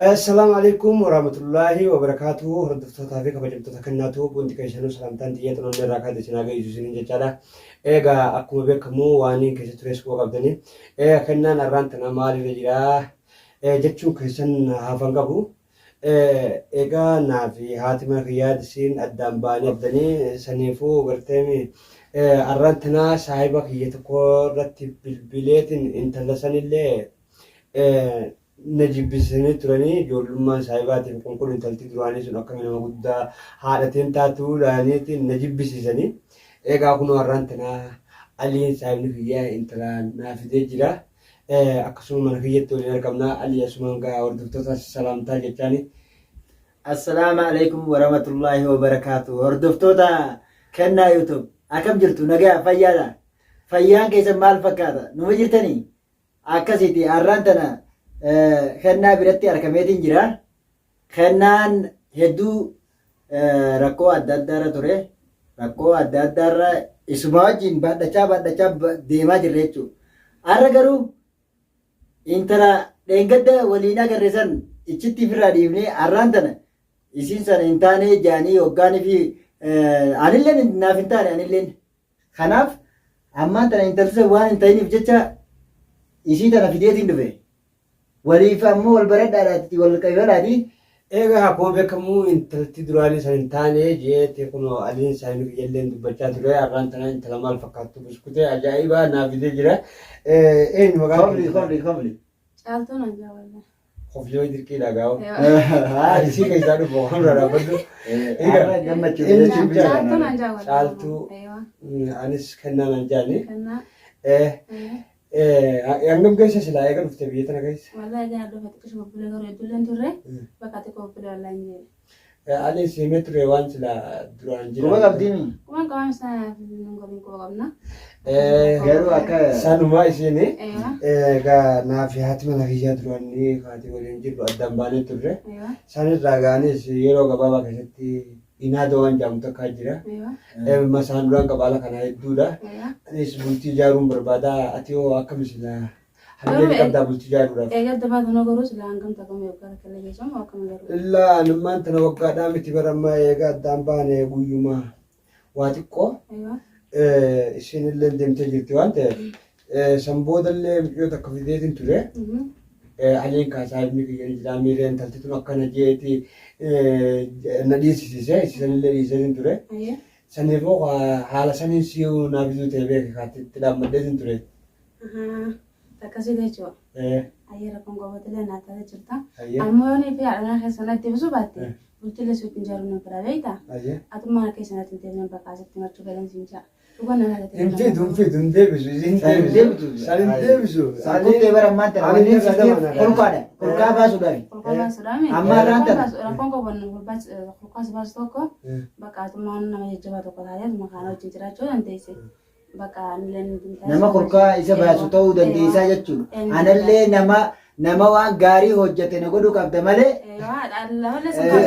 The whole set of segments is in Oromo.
Assalaamu alaikum warahmatullaahi wabarakaatuhu. Hordoftootaa fi kabajamtoota kennaatu hundi keessanuu salaamtaan xiyya xinoonni irraa kaate isin haa geessu isiniin jechaadha. Egaa akkuma beekamu waan keessa tures quba qabdanii kennaan arraan tana maalirra jira jechuun keessan hafan qabu. Egaa naa fi haati mana kiyyaa isiin addaan ba'anii abdanii saniifuu garteemi arraan tana saahiba kiyya tokko irratti bilbileetiin intala sanillee na jibbisiisanii turanii. Ijoollummaan saahibaatiif qunqul intalti duraanii sun akkami nama guddaa haadhateen taatuu laaniitiin na jibbisiisanii. Egaa kunoo har'aan tana Aliin saahibni kiyya intala naa fidee jira. Akkasuma mana kiyyatti waliin argamna. Alii asumaan gaa hordoftoota salaamtaa jechaani. Assalaamu alaikum warahmatullaahi wabarakaatu. Hordoftoota kennaa YouTube akkam jirtu? Nagaa fayyaadha? Fayyaan keessan maal fakkaata? Numa jirtanii? Akkasiiti har'aan tana kennaa biratti arkameetiin jira. Kennaan hedduu rakkoo adda addaarra ture. Rakkoo adda addaarra isuma wajjin baadhachaa baadhachaa deemaa jirra jechuudha. Har'a garuu intala dheengadda waliin agarre san ichitti ofirraa dhiifnee har'aan tana isiin sana hin taane jaanii hoggaanii fi anilleen naaf hin taane anilleen. Kanaaf ammaan tana intalti san waan hin ta'iniif jecha isii tana fideetiin dhufe. Waliif ammoo wal baradhaadhaati wal qaybadhaati. Egaa akkuma beekamu intalti duraanii san hin taane jeete kunoo Aliin saayinii kiyyalleen dubbachaa ture. Har'aan tana intala maal fakkaattu buskutee ajaa'ibaa naa fidee jira. Eenyu maqaan Kofli kee? kofli kofli. Caaltuun hojii wallah. Kofli wayi dirqiidha gaa'u. Isii keessaa dhufu hamra dhaabbadhu. Har'a gammachuu Eenyu jechuun jaalladha? Caaltuun hojii wallah. Caaltuu. Eewa. Anis kennaan an jaani. Kennaa. Hangam keessa silaa eega dhufte biyya tana keessa? Wallahi egaa dhufe xiqqisho bubbulee garuu hedduullee hin turre. Bakka xiqqoo bubbulee wallahi hin jedhe. Anis himee ture waan sila duraan jira. Quba qabdiimi. Quban qabaan isaa nun qabin quba qabna. Garuu akka Sanumaa isheen Eewa. egaa naa fi haati mana kiyyaa duraan ni haati waliin jirru addaan baanee turre. Eewa. Sanirraa ga'anis yeroo gabaabaa keessatti inaada waan jedhamu takkaa jira. Eewa. Masaan duraan qabaala kana hedduudha. Eewa. Anis bultii ijaaruun barbaada. Ati hoo akkam sila Hamilee ni qabdaa bultii ijaaruudhaaf? Eega adda baatan garuu silaa hangam takka waggaa takka illee geessu moo akkam garuu? Illaa anummaan tana waggaadhaa miti bara amma eega addaan baane guyyuma waa xiqqoo Eewa. isiin illee deemtee jirti waan ta'eef san boodallee mucayyoo takka fideetiin ture. Aliin kaa saahibni kiyya ni jira miiree intalti tun akkana jeeti na dhiisisiise isiisanillee dhiiseetiin ture. Ayyee. Saniifuu haala saniin si'uu naa fiduu ta'e beeke kaatti itti dhaammadheetiin ture. Ahaa. Akkasii jechuudha. Eh, Ayyee rakkoon qabatillee naa taatee jirta. Ayyee. Ammoo yoo fi haadha manaa keessa natti deebisuu baatte Eh. bultiilee suutti hin jaaruun hin fedha beektaa? Ayyee. Atummaa harka keessa natti hin deebine bakka asitti machuu fedhan siin ja'a. Dhugaa na taatee Hin fidu, hin fidu, hin deebisu, hin San hin deebisu. deebisu. San hin deebisu. San kuttee bara ammaan tana Ani wanni irra siif nama na kolkaadha. Kolkaa baasuudhaafi. Kolkaa baasuudhaami. Amma irraan tana. Rakkoon qaban kolkaa si baasu tokko Eh. bakka atummaan nama jajjabaa tokko taatee atuma kaana wajjin jiraachuu dandeesse. Bakka anillee Nama kolkaa isa baasu ta'uu dandeessaa jechuudha. Anallee nama nama waan gaarii hojjete na godhuu qabda malee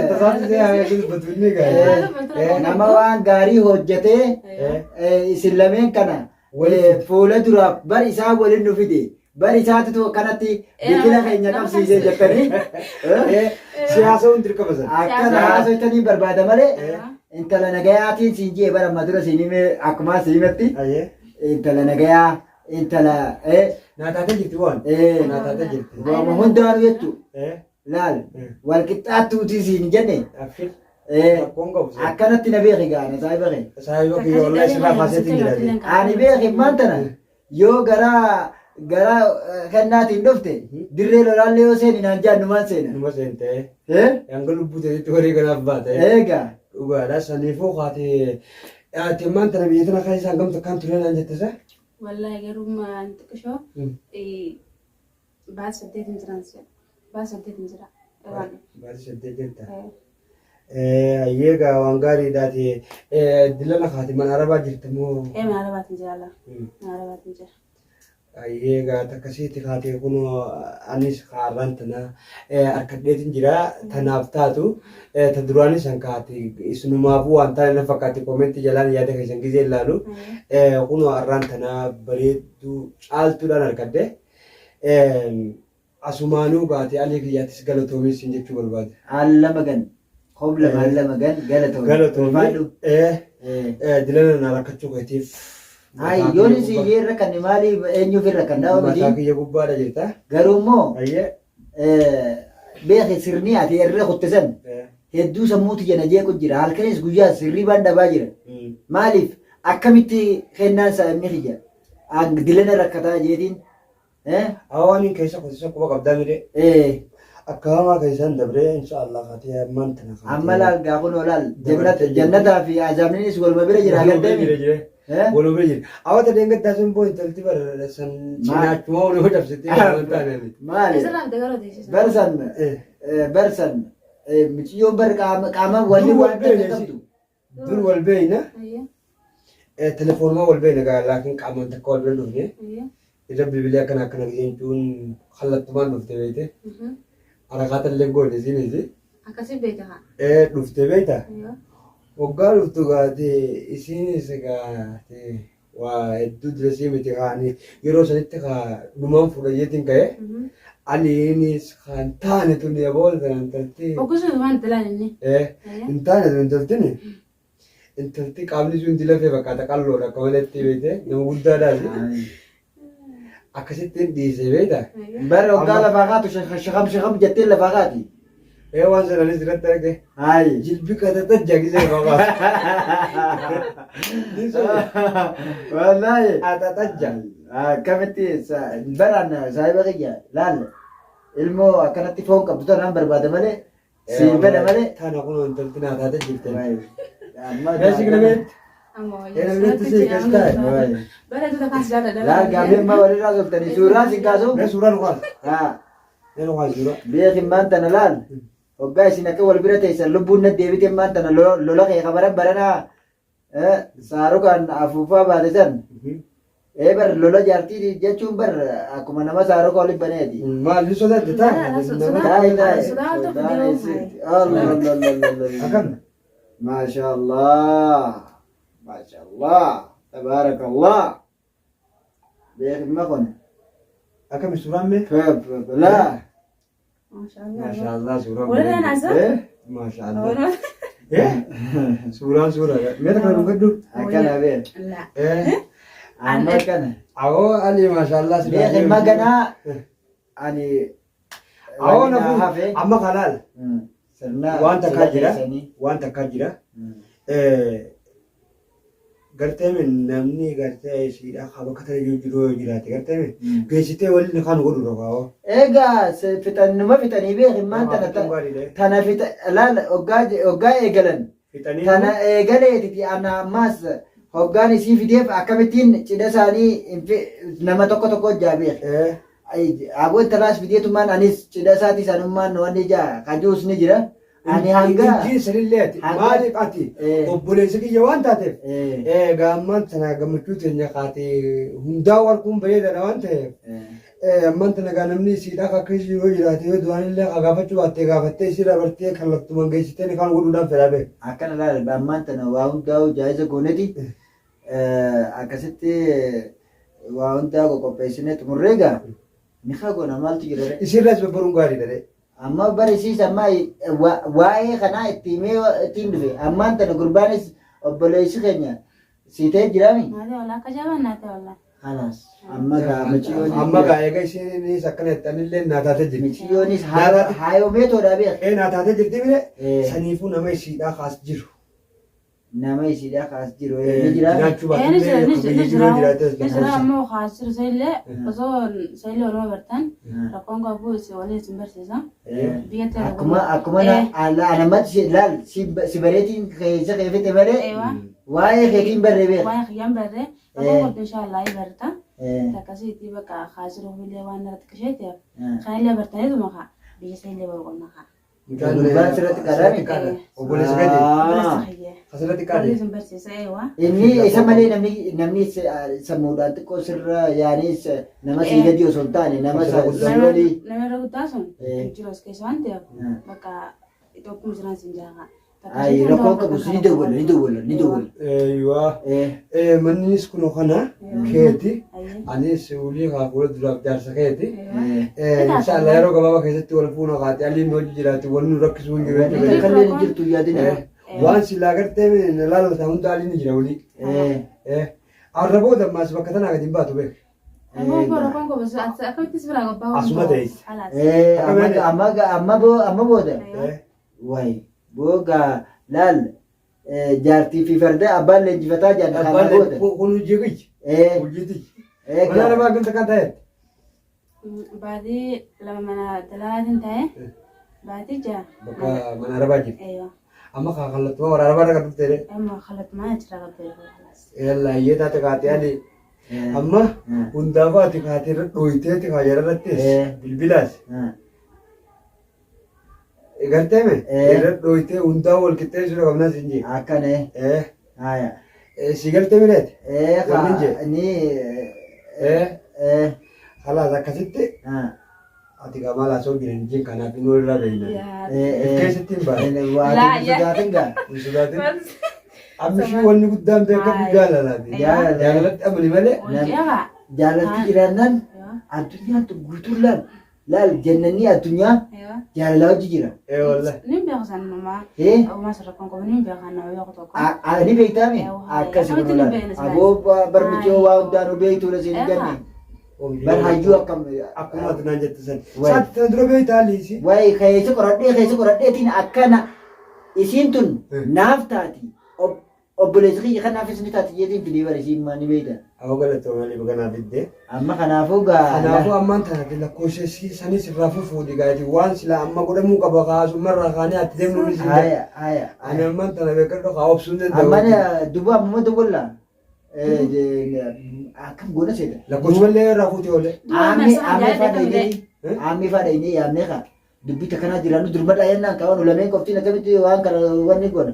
Tasaati see haa dubbatu inni gaa'e. nama waan gaarii hojjetee isin lameen kana fuula duraaf bar isaa waliin nu fide bar isaatitu akkanatti biqila keenya qabsiisee jettanii Siyaasa hundi dirqama sana. akkana haasofitanii barbaada malee intala nagayaatiin siin jee bara amma dura siin hime akkuma siin himetti Ayyee. intala nagayaa intala Naa taatee jirti waan. Naa taatee jirti. waama hundaanuu jechuu Eh, laal wal qixxaattuutii siin hin jenne Abshir. Eh, Rakkoon qabu. akkanatti na beeki gaana saahiba kee. Saahiba kiyya wallahi sirraa kaaseetiin jira. Ani beeki maal tana yoo gara gara kennaatiin dhufte dirree lolaallee yoo seeni naan jaan numaan seena. Numa seentee. Eh? Hanga lubbuu teetitti warii kanaaf baate. Eega Dhugaadha. Saniifuu haati ati ammaan tana biyya tana keessa hangam takkaan turee naan jette sa? Wallahi garuu maan xiqqishoo baas 8 hin jiran si'a. Baas 8 hin jira. Waan Baatii 8 jirta. Ayyee egaa waan gaariidhaati. Dilana kaati mana arabaa jirta moo? Ee mana arabaatiin jira laa. Mana arabaatiin jira. Ayyee egaa takkasiitti kaatee kunoo anis kaarraan tana harkadheetiin jira tanaaf taatu ta duraanis san kaati isinumaafuu waan taane na fakkaatti koomentii jalaan yaada keessan gizee ilaalu kunoo arraan tana bareedduu caaltuudhaan harkadhe. Asumaanuu gaate Alii kiyyaattis galatoomi siin jechuu barbaade. Allama gan. Hobla allama gan galatoomi. Galatoomi. Ulfaadhu. Eh, dilana na rakkachuu keetiif. Hayi yoon isin iyyee irra kan maali eenyuuf irra kan daawwa Mataa miti. kiyya gubbaadha jirta. Garuu immoo Ayyee. beeki sirni ati irra kutte san hedduu sammuu tiyya na jeequ jira. Halkanis guyyaas hirribaan dhabaa jira. Maaliif akkamitti kennaan isaa inni kiyya dilana rakkataa jeetiin. Hawaaniin keessa kutisa quba qabdaa mire. Akka hamaa keessaan dabree insha Allah kaatee ammaan tana kaatee. Amma laal gaa kunoo laal jannataa fi azaabninis waluma bira jira Waluma bira agartee. jira. Waluma bira jira. Awwata deengaddaa sun boo intalti bar san cinaachuma waluma cabsitee waan taane miti. Maali? Isa laal dagaroo teessisa. Barsan barsan miciyyoon bar qaama wanni Dur wal waan beekna takka qabdu. Dur wal beekna. Telefoonuma wal beekna gaa laakiin qaamaan takka wal bira dhufne. Irra bilbilee akkana akkana jechuun kallattumaan dhufte beekte. Harakaata illee goone isiinis. Akkasii beekta haa. Dhufte beekta. Hoggaa dhuftu gaate isiinis gaate waa hedduu dirasii miti kaani yeroo sanitti kaa dhumaan fuudha jeetiin ka'e. Aliinis kan taane tuni aboon sana intalti. Oggusuu waan itti inni. Hin taane tun intaltini. Intalti qaamni sun hundi lafee fakkaata qalloodha akka maletti beekte nama guddaadhaas. Akkasittiin dhiise beekta. Bara hoggaa lafaa kaatu shakam shakam jettee lafaa kaati. Ee waan sananis irratti arge. Hayi. Jilbi qatata jagisee fakkaata. Wallaahi. Qatatajja. Akkamitti baraan saahiba kiyya laal ilmoo akkanatti foon qabdu tanaan barbaada malee siin fedha malee. Tana kun intalti naa taate jirte. Amma Meesii ginameetti. Amma Ee namni si kas taa'e. Bara tuta kaas jaalladha. Laal gaafii ammaa walirraa soltanii suuraa sin kaasu. Mee suuraa nu kaas. Haa. Mee nu kaas suuraa. Beekin maan tana laal. Hoggaa isin akka wal bira teessan lubbuun na deebite maan tana lola kee kabaran baranaa saarukaan afuufaa baate san. Ee bar lola jaartii jechuun bar akkuma nama saaruka waliin baneeti. Maal ni sodaatti taa? Taa'e taa'e. Sodaan tokko Sodaan deemu isitti. Allah Allah Allah Allah. Akkam? Maasha Allah. Maasha Allah. Tabaarakallah. Beekma kun. Akkami suuraan mee? Laa. Maasha Allah suuraan. Walirraa naasa? Maasha Allah. Suuraan suuraa. Mee takka nu gaddu? Akkana beek. La. Amma akkana. Awoo Ali maasha Allah. Beekma ganaa ani. Awoo wanni naa nafu hafe. amma kalaal Sirna waan takkaa sila jira. keessanii. Waan takkaa jira. Gartee min namni gartee isiidha haa bakka tana jiru jiru yoo jiraate gartee min geessitee waliin kan godhu rogaawoo. Egaa fixannuma fixanii beekin maan tana tana fixa laal hoggaa hoggaa eegalan Fixanii tana eegaleetiti ana ammaas hoggaan isii fideef akkamittiin cidha isaanii nama tokko tokko hojjaa beek. Aboo intalaas fideetumaan anis cidha isaati sanummaan wanni ijaa kajuus ni jira. Ani hanga Injiin sanillee ati maaliif ati obboleessa kiyya waan taateef gaammaan tana gammachuu teenya kaatee hundaa warquun bareedaadha waan ta'eef ammaan tana gaa namni isiidhaaf akka isii yoo jiraate yoo du'aan illee haa gaafachuu baattee gaafattee isii dabartee kallattumaan geessitee kan godhuudhaan fedhaa beeku. Akkana laal ammaan tana waa hundaa'u jaayiza gooneti akkasitti waa hundaa qoqopheessinee xumurree gaa nikaa goona maaltu jira ree? Isiirraas babbaruun gaariidha ree. Amma barisiisa amma waa'ee kanaa itti himee ittiin dhufe ammaan tana gurbaanis obboleessi keenya sii ta'e jiraami. Naatee walaa akka jabaan naatee walaa. Kalaas amma gaa miciyyoonis Amma gaa eega isiinis akkana jette anillee naa taatee jirti. miciyyoonis haayomeetoodha beek. Ee naa taatee jirti mire saniifuu nama isiidhaa kaas jiru. Nama isiidhaa kaas jiru ni jira. Jiraachuu Ee ni jira baatullee ni akka jira biyya ni jiru jira jiraates ni jira lakkoofsa. ammoo kaas jiru sayillee osoo sayillee waluma bartan rakkoon qabu isin waliin isin barsiisa. Biyyatti Akkuma akkuma anamatti laal si bareetiin keessa kee fixe malee Eewa. waa'ee keetiin barree beek. Waa'ee kiyyaan barree rakkoon qabdu inshaallah ni barta. Akkasitti bakka kaas jiru illee waan irratti qisheeteef kanillee bartaniituma kaa biyya sayillee boqonna kaa. Gurbaan sirratti qarame? Obboleessa gadi. Obboleessa kiyya. Asirratti Waliin qaade. isin barsiisa eewa. Inni isa malee namni namni sammuudhaan xiqqoo sirra yaanii nama sii gadi osoo hin taane nama Sirra guddaa. si olii. Nama irra guddaa sun hin jiru as keessa waan ta'eef bakka Itoophiyaa jiran sin jira. Ayi rakkoo qabu si ni dawwalla ni dawwalla ni dawwalla. Eeyyuwaa. Eh. Mannis kun kana keeti. Anis ulii kaa fuula duraaf jaarsa keeti. Eh. Inshaallah yeroo gabaabaa keessatti wal fuuna kaati aliin hojii jiraati wanni nu rakkisuu hin jiru Wanni jechuudha. takka illee hin jirtu yaadina. Waan silaa gartee na laalata hunda aliin ni jira olii. Eh. Arra booda ammaas bakka tanaa gadi hin baatu beek. Akkamittis biraa qophaa'u. Asuma teessi. Eh amma amma amma amma booda. Wayi booga laal jaartii fi farda abbaan leenjifataa jaan kana Abbaan booda. kun hojii kiyya. Eh Hojii tiyya. eh Mana arabaa gamta kan ta'e. Baatii 2 mana dalagaatiin ta'e baatii 6. Bakka mana arabaa jirti. Eeyyoo. Amma kaa kallattumaa warra arabaa irra kan dhufte. Amma kallattumaa achirraa qabdee kalaas. Yalla iyyee taate kaatee ali. Amma hundaafuu ati kaatee irra dhooyteeti kaa jara irrattis bilbilaas. Gartee me? Irra dhooytee hundaa wal qixxeessuudha qabnaa siin jee. Akkana. Haya. Si galtee mileeti? Eh Wanni jee. ni Eh. Khalaas akkasitti ati gaa maal haasa'u jiran jeen kanaaf inni walirraa beekna. Eh Keessatti hin baane. Waa Laa, hin sodaatin gaa. Hin sodaatin. Amma ishii wanni guddaan beekamu jaalalaati. Jaalala. Jaalalatti amani malee. Hojii Jaalalti jiraannaan addunyaan tun guutuun laal laal jannanni addunyaa jaalala hojii jira. Ee wallahi. Ni beeku san namaa. Eh Ogummaa sirra kan qabu ni beekan nama beeku tokko. Ni beektaami Ee, akkasi akkamitti kun ni laal. beekna silaa? Aboo barmichoo waa hundaanuu beektuudha siin hin jenne. Bar hayyuu akkam Akkuma ati naan jette san. Wayi. Saati tana dura beektaa liisi. Wayi keessa qoradhee keessa qoradheetiin akkana isiin tun naaf taati. Obboleessi kiyya kanaafis ni taati jeetiin fidee bara isiin maa ni beekta. Awwa galatoo maaliif kanaa fidde. Amma kanaafuu gaa. Kanaafuu ammaan tana lakkoofsa sanis irraa fufuudhi gaati waan silaa amma godhamuu qaba kaasummarraa kaanee ati deemnu ni siin jedha. Haya haya. Ani ammaan tana beekadhu kaa obsuu hin Amma danda'u. duba ammuma dubballa. Akkam goona seeta. Lakkoofsumallee irraa fuutee oolee. Aammi aammi faa dhaynee aammi faa dhaynee yaamnee kaa dubbii takkanaa jiraannu durmadhaa jennaan kaa nu lameen qoftiin akkamitti waan kana wanni goona.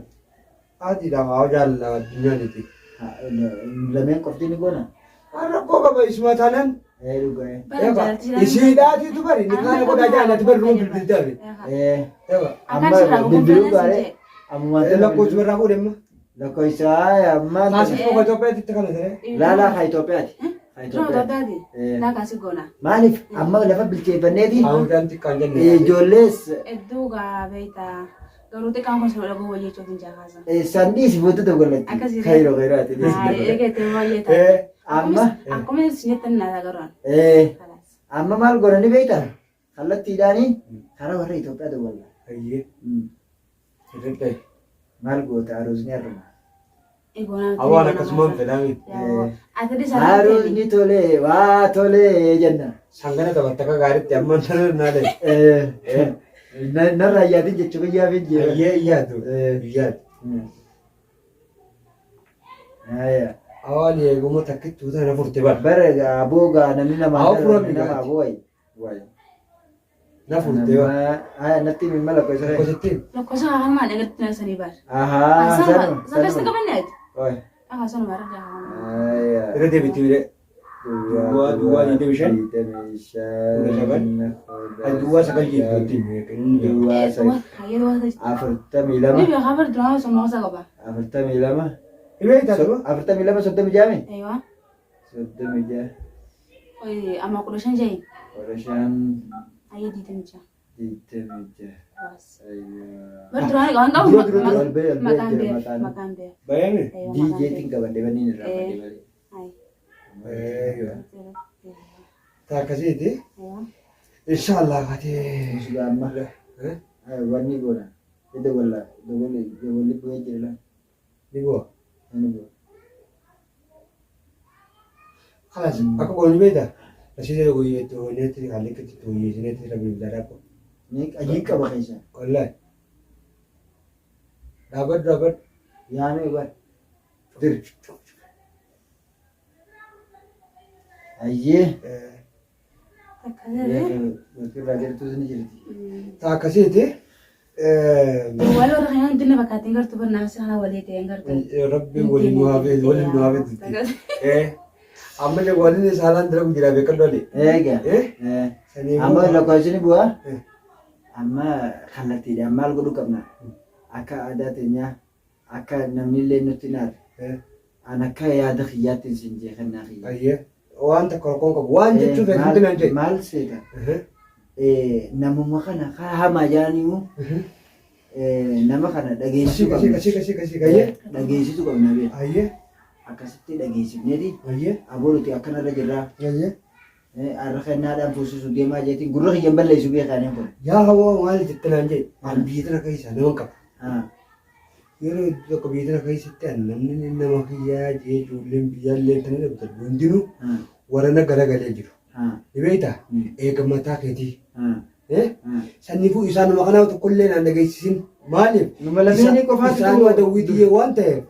Adiidha haa jaalala addunyaaniti. Lameen qoftiin ni goona. Rakkoo qaba isuma taanaan. Ee dhugaa. Bara jaalati jiraan. Isiidhaatiitu bari ni kaana godhaa jaalati bari nuu bilbiltaame. Ee Ewa. Akkaan sirraa bilbiluu gurgurtaan gaaree. sin Ammumaan Lakkoofsuma irraa fuudhe amma. Lakkoofsa ammaan. Kaasif qofa Itoophiyaatti kana ta'e. Laalaa haa Itoophiyaati. Haa Dura Itoophiyaati. Itoophiyaati. Eh. Laakaa si goona. Maaliif amma lafa bilcheeffanneeti Haawudhaan xiqqaan jenne. ijoollees Hedduu gaa beektaa. Garuu xiqqaan kun sana dhaguu wayii jechuuf hin jaakaasa. sanniis booda dogolatti. Akkasii. Kayroo kayraati. Eegatee baay'ee ta'a. Amma Akkuma isin jettan naa garuun. eh, amma maal godhani beektaa? Kallattiidhaani karaa warra Itoophiyaa doggolla. Ayyee. Sirriitti. Maal goota aruuzni har'uma. Awwaan akkasumaan fedhaa miti. Aruuzni tolee waa tolee jenna. Sangana taphatta akka gaariitti amma nana naale. Narraa yaatin jechuu biyyaa fi jira. Ayyee iyyaatu. Iyyaatu. Awwaan eeguma takkittuu tana furte bara. Bara aboo gaa namni namaa Awwa furan namni nama migaati. aboo wayi. Wayi. Na furte bara. Nama haya natti himi mala qoisa. Akkasitti. Lakkoofsa hamaa dhagatti naasanii bara. Ahaa sanuma Sanuma sanuma. qabanneeti. Wayi. Akka sanuma irra jaakamu. Haya. Irra deebiitti bire. Duwwaa duwwaa 25. 25. 19. Duwwaa 9 jechuutti. Duwwaa 9. Hayyee waan ta'e. 42. Ni beekaa bara duraan osoo moosa qaba. 42. Dhibee taatu. 42 36 mi? Eeyyuu. 36. Oyi amma 15 jahi. 15. Hayyee 26. 26. Baas. Ayyoo. Bara duraan waan qabu Dura, dura, dura. Albee, albee maqaan jira beef maqaan. maqaan beef. Bayame. DJtiin qabadhe banniin irraa fadhe malee. Eeyyuu. Ta akkasiiti. Inshaallah kaatee. Musugaa amma. Wanni goona. Idda walla dogolli dogolli bu'ee jira lan. Ni bu'a. Inni bu'a. Khalas akka goonu beektaa? Rasiida guyyeetti hooneetti kallikkatti hooyeessineetti rabbi bilbilaa qaba. Ni qayyii qaba keessa. Wallahi. Dhaabadhu dhaabadhu. Yaamee bar. Dir. Ayyee. Takka jedhee. Irraa jirtus ni jirti. Ta akkasiiti. Wal warra kana hundinna fakkaatiin gartuu barnaamsa kana walii ta'een gartuu. Rabbi waliin nu haa beeku waliin nu haa beeku. Amma illee waliin saalaan dalagu jira beekadhu ali. Eega. Sanii Amma lakkoofsi ni bu'a. Eh. Amma kallattiidhaan maal godhuu qabna? Akka aadaa teenyaa akka namnillee nutti hin aarre. An akka yaada kiyyaatti sin jee kennaa kiyya. Ayyee. Waan takka rakkoon qabu. Waan jechuu feetu hundi naan jedhi. Maal seeta? Namuma kana kaa hamaa jaaniimu nama kana dhageessisuu Kasii qabna. kasii kasii kasii ayyee. Dhageessisuu qabna beeku. Ayyee. Akkasitti dhageessifneeti Ayyee. aboo nuti akkanarra jirraa Ayyee. har'a kennaadhaan fuusisuu deemaa jeetiin gurra kiyyan balleessu beekaaniin kun. Yaa hawaa maal jette naan jedhi. An biyya tana keessa nama hin qabu. Yeroo hedduu tokko biyya tana keessatti an namni nama kiyyaa jee ijoolleen biyyaallee tana dhabdan hundinuu warana garagalee jiru. Ni beektaa? Eega mataa keetii. Saniifuu isaanuma kanaa tokkollee naan dhageessisin. Maaliif? Numa lameenii qofaatu Isaanuma dawwii tiyyee waan ta'eef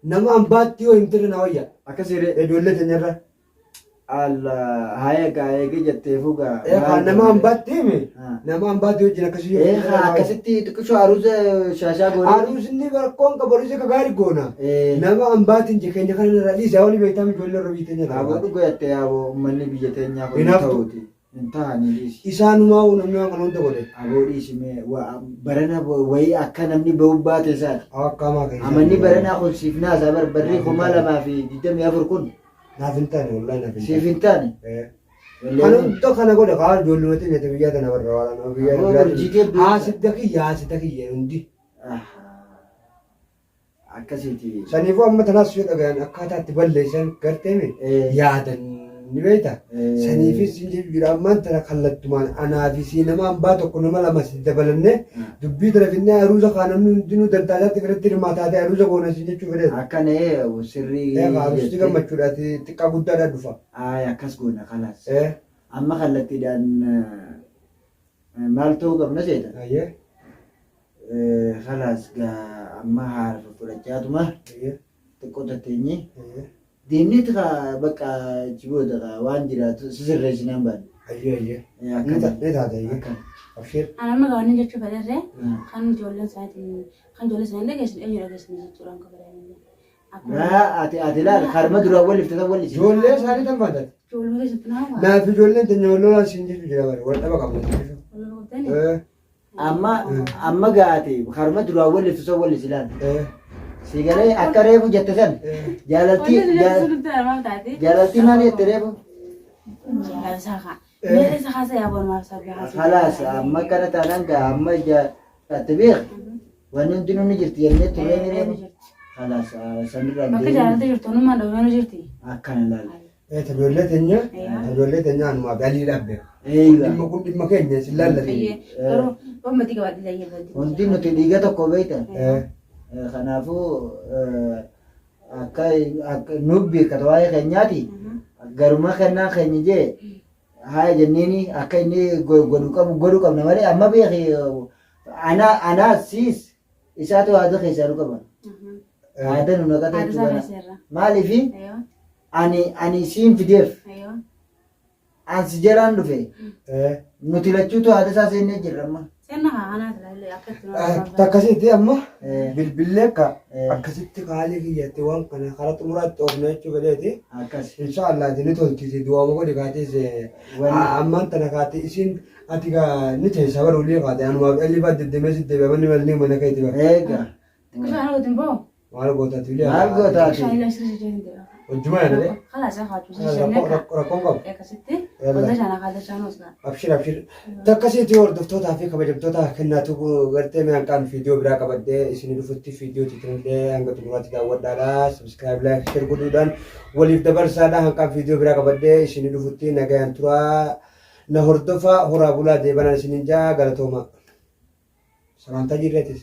nama ambaatti yoo himte na wayya. Akkasii Ijoollee teenyarra. Allah haya gaa eegee jetteefuu gaa. Ee kaa nama ambaatti hime nama ambaatti wajjin akkasii yoo Ee kaa akkasitti xiqqishoo aruuza shaashaa goonee. Aruusni rakkoon qabu aruusi akka gaarii goona. Ee. Nama ambaatiin je keenya kana irraa dhiisa wali beektaa ijoollee irra biyya teenya Aboo irraa. dhuga jettee aboo uummanni biyya teenyaa kun hin Hinaaftu. ta'uuti. Hin ta'anii dhiisi. Isaanumaa namni waan kana hunda godhe. Aboo dhiisi mee barana wayii akka namni ba'uu baate isaati. Akka hamaa keessa. Amanni baranaa kun siif naasaa bar barri 2024 kun. Naaf hin taane wallahi naaf hin Siif hin taane. Eh. Kan hunda kana godhe kaa ijoolluma teenya ta biyyaa tana barra waan nama biyyaa Aboo biyyaa barjiitee beekta. Haasidda kiyya haasidda kiyya hundi. Akkasiiti. Saniifuu amma tanaas yoo dhagayan akkaataa itti balleessan garteeme Eh. yaadan ni beekta. Eh. Saniifis hin jiru jira ammaan tana kallattumaan anaa fi sii nama ambaa tokko nama lama si dabalannee dubbii tana finnee aruuza kaa namni hundinuu dantaa isaatti biratti hirmaataa ta'e aruuza goona si jechuu fedheeti. Akkana ee sirrii. Egaa aruusti jettee. gammachuudhaati xiqqaa guddaadhaa dhufa. Ayi akkas goona kalaas. Eh. Amma kallattiidhaan maal ta'uu qabna seeta? Ayyee. Kalaas gaa amma haara fudhachaatuma Ayyee. xiqqoo tatteenyee. Deemneeti kaa bakka achi booda kaa waan jiraatu si sirreessinaan baane. Ayyee ayyee. Eh, Ni akkana. ni taate ayyee. Akkana. Abshir. Ani amma gabaanni jechuu fedherree kan ijoolleen isaaniitiin kan ijoollee isaanii dhageessan eenyu dhageessan jechuudhaan kan fedhanillee. Akkuma Raa ati ati laal karma duraan wal iftatan wal isin. Ijoollee isaanii tan baatati. ijoollee keessatti nama waa. Naaf ijoolleen teenya wal lolaan siin jechuu jira bari wal dhaba qabna jechuudha. Wal qabdanii. Eh. Amma amma gaate karma duraan wal iftu san wal isin laal. Eh. Si galee akka reefu jette san jaalaltii Wanti sun nutti armaam taate. jaalaltii maal jette reefu? Jaalalsaa kaa. Miira isa kaasa yaa boon maaf sabbi kaasa. Khalaas amma kana taanaan gaa amma ati beek wanni hundinuu ni jirti jennee turree ni reefu. Khalaas sanirraa Bakka jaalalti jirtu onumaan dhoofee jirti. Akkana laal. Eh, ta ijoollee teenya ta ijoollee teenya anumaa fi alii dhaabbe. Eeywa. Dhimma kun dhimma keenya isin laallate. Garuu gammatti gabaadhi layyee baddi. Hundi nuti dhiiga tokko beektan. Eh. Kanaafuu akka akka nuuf beekata waa'ee keenyaati. Garuma kennaa keenya jee haaya jenneeni akka inni godhu qabu godhu qabna malee amma beeki ana anaa siis isaatu haada keessaa nu qaba. Haada nu naqata Haada isaa jechuudha. keessa irra. Maaliifi Ayoo. ani ani siin fideef Ayoo. an si jalaan dhufe Eh. nuti lachuutu haada isaa seennee jirra amma. Seenna haa kanaa ilaalle akka itti nama Takkasitti amma Eh. bilbillee akka Eh. akkasitti haalli kiyyatti waan kana karaa xumuraatti oofna jechuu fedheeti. Akkas. Insha Allah ni tolchiti du'aama godhi kaatees ammaan tana kaate isin ati gaa ni teessa bara olii kaate anumaaf elli faa deddeemee si deebi'a manni malli mana keeti bara. Eega. Xiqqishaan hawwatiin boo. Maal gootaati ulee? Maal gootaati? Xiqqishaan illee sirrii jechuu hin ta'e. Hojjuma yaadale. Kalaas haa kaachuu sirrii Rakkoon qabu. Akkasitti wanta shaana kaata shaanus gaa. Abshir abshir. Takkasiitti hordoftootaa fi kabajamtoota kennaatu gartee mi'aan viidiyoo biraa qabadhee isin dhufutti viidiyoo tiitinillee hanga xumuraatti daawwadhaadha. Subscribe like share godhuudhaan waliif dabarsaadha. Hanqaan viidiyoo biraa qabadhee isin dhufutti nagayaan turaa. Na hordofaa horaa bulaa deebanaan isinin jaa galatooma. Salaamtaa jirreetis.